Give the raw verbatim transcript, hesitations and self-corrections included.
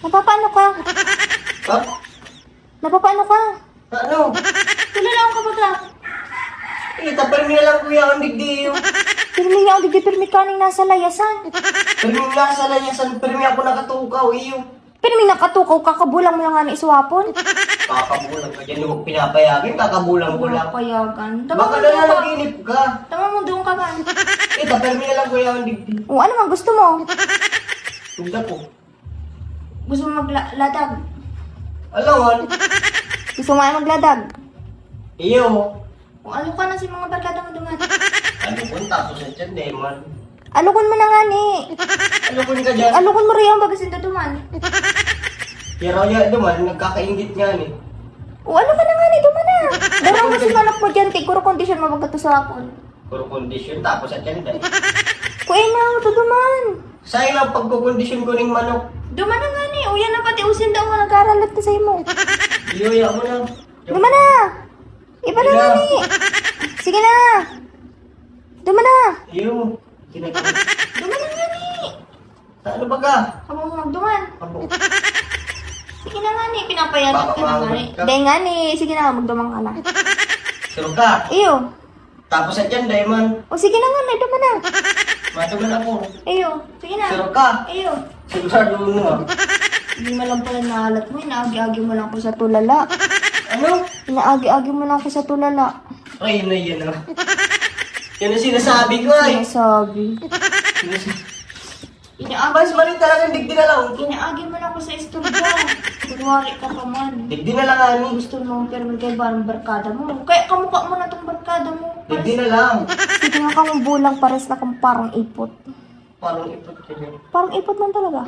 Napapaano ka? Ha? Napapaano ka? Ano? Tulala ka ba ka? Ita, permi na lang kuya ang digdi iyo. Pirmi niya ang digdi, pirmi kaning nasa layasan. Permi nasa layasan, permi ako nakatukaw iyo. Pirmi nakatukaw, kakabulang mo lang nga ni iswapon. Kakabulang ka dyan, huwag pinapayagan, kakabulang ko lang. Payagan. Tama Baka mo na doon lang ka. Nag-inip ka. Tama mo doon ka man. Ita, permi na lang kuya ang digdi. O ano man gusto mo? Tugda ko. Gusto mo magladag? Alawan. Gusto mo nga magladag? Iyo. O ano ka na si mga barkada mo duman? Ano kung tapos na dyan, Demon? Alukon mo na nga ni. Ano kung ka dyan? Alukon mo rin yung babasin duman. Pero ya, duman, nagkakaingit nga ni. O ano ka na nga ni duman na? Dara mo si manok mo dyan, tiguro kondisyon mo magkatusapon. Puro kondisyon, tapos at yan dyan. Kuya na, ito duman. Sa'yo lang pagkukondisyon ko ning manok. Duman na nga ni. Uyan na pati usin daw nga nagkaralat ka sa imo. Iyo, ya mo na. Duman na. Iba na nga ni. Sige na. Duman na. Iyo. Ginagawa. Duman na nga ni. Ano ba ka? Habang magduman. Abo. Sige na nga ni. Pinapayagan Baka ka na nga ni. maawat ka. Dahil nga ni. Sige na nga, magduman ka na. Sure ka? Iyo. Tapos at yan, Diamond. O sige na nga ni. Duman na. Maduman ako. Iyo. Sige na. Sure ka? Iyo. Sigurado mo ah. Hindi mo lang pala nahalat mo. Inaagi-agi mo lang ako sa tulala. Ano? Inaagi-agi mo lang ako sa tulala. Ay, yun na yun ah. Yan ang sinasabi ko ay. Sinasabi. Sinas- Inaagi, Mas mali talagang digdi na lang. inaagi mo lang ako sa istorya. Kunwari ka pa man. Digdi na lang, ani. Gusto mo, pero may kay barang barkada mo. Kaya kamukha mo na tong barkada mo. Digdi na lang. Sige nga kamong bulang, pares na kang parang ipot. Parang ipot ka dyan. Parang ipot man talaga.